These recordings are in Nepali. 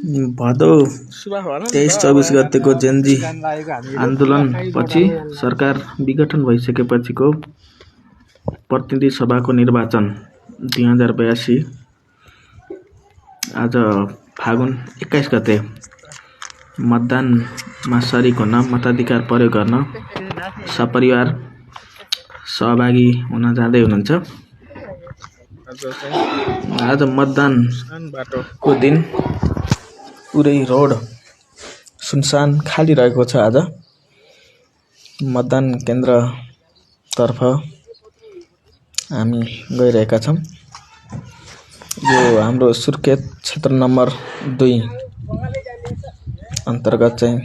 भदौ 23-24 गतेको जेनजी आन्दोलनपछि सरकार विघटन भइसकेपछिको प्रतिनिधि सभाको निर्वाचन 2082 आज फागुन 21 गते मतदानमा सरिक हुन मताधिकार प्रयोग गर्न सपरिवार सहभागी हुन जाँदै हुनुहुन्छ। आज मतदानको दिन पुरै रोड सुनसान खाली रहेको छ। आज मतदान केन्द्रतर्फ हामी गइरहेका छौँ। यो हाम्रो सुर्खेत क्षेत्र नम्बर 2 अन्तर्गत चाहिँ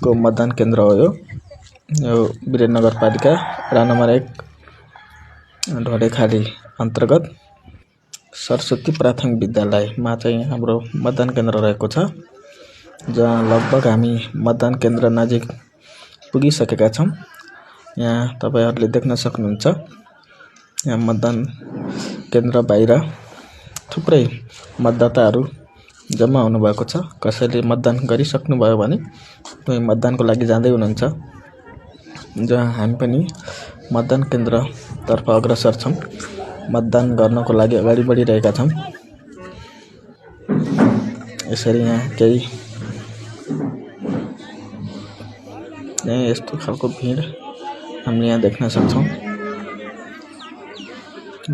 को मतदान केन्द्र हो। यो वीरेन्द्र नगरपालिका वडा नम्बर 1 ढोडेखाली अन्तर्गत सरस्वती प्राथमिक विद्यालयमा चाहिँ हाम्रो मतदान केन्द्र रहेको छ, जहाँ लगभग हामी मतदान केन्द्र नजिक पुगिसकेका छौँ। यहाँ तपाईहरुले देख्न सक्नुहुन्छ, यहाँ मतदान केन्द्र बाहिर थुप्रै मतदाताहरू जम्मा हुनुभएको छ। कसैले मतदान गरिसक्नुभयो भने कोही मतदानको लागि जाँदै हुनुहुन्छ, जहाँ हामी पनि मतदान केन्द्रतर्फ अग्रसर छौँ। मतदान गर्नको लागि अगाडि बढिरहेका छौँ। यसरी यहाँ केही यस्तो खालको भिड हामीले यहाँ देख्न सक्छौँ।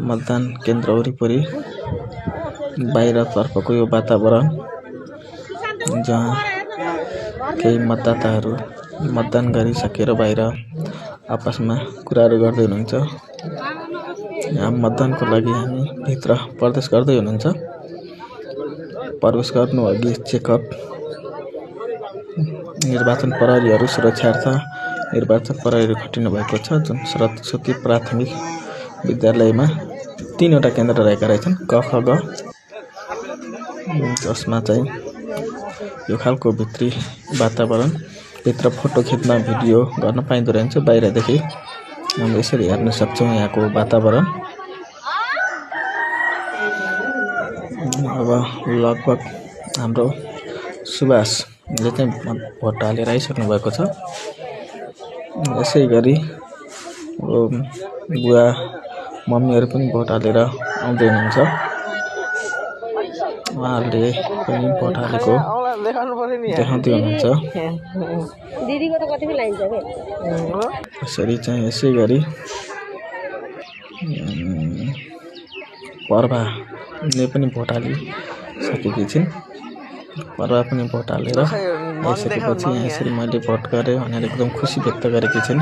मतदान केन्द्र वरिपरि बाहिरतर्फको यो वातावरण, जहाँ केही मतदाताहरू मतदान गरिसकेर बाहिर आपसमा कुराहरू गर्दै हुनुहुन्छ। यहाँ मतदानको लागि हामी भित्र प्रवेश गर्दै हुनुहुन्छ। प्रवेश गर्नु अघि चेकअप, निर्वाचन प्रहरीहरू सुरक्षार्थ निर्वाचन प्रहरी खटिनु भएको छ। जुन सरस्वती प्राथमिक विद्यालयमा 3 वटा केन्द्र रहेका रहेछन्, क, ख, ग, जसमा चाहिँ यो खालको भित्री वातावरण, भित्र फोटो खिच्न भिडियो गर्न पाइँदो रहन्छ। बाहिरदेखि हामी यसरी हेर्न सक्छौँ यहाँको वातावरण। अब लगभग हाम्रो सुभाषले चाहिँ भोट हालेर आइसक्नु भएको छ। यसै गरी बुवा मम्मीहरू पनि भोट हालेर आउँदै हुनुहुन्छ। उहाँहरूले पनि भोट हालेको देखाउँदै हुनुहुन्छ। यसै गरी पर्वाले पनि भोट हालिसकेकी छिन्। पर्वा पनि भोट हालेर आइसकेपछि यहाँ यसरी मैले भोट गरेँ भनेर एकदम खुसी व्यक्त गरेकी छिन्।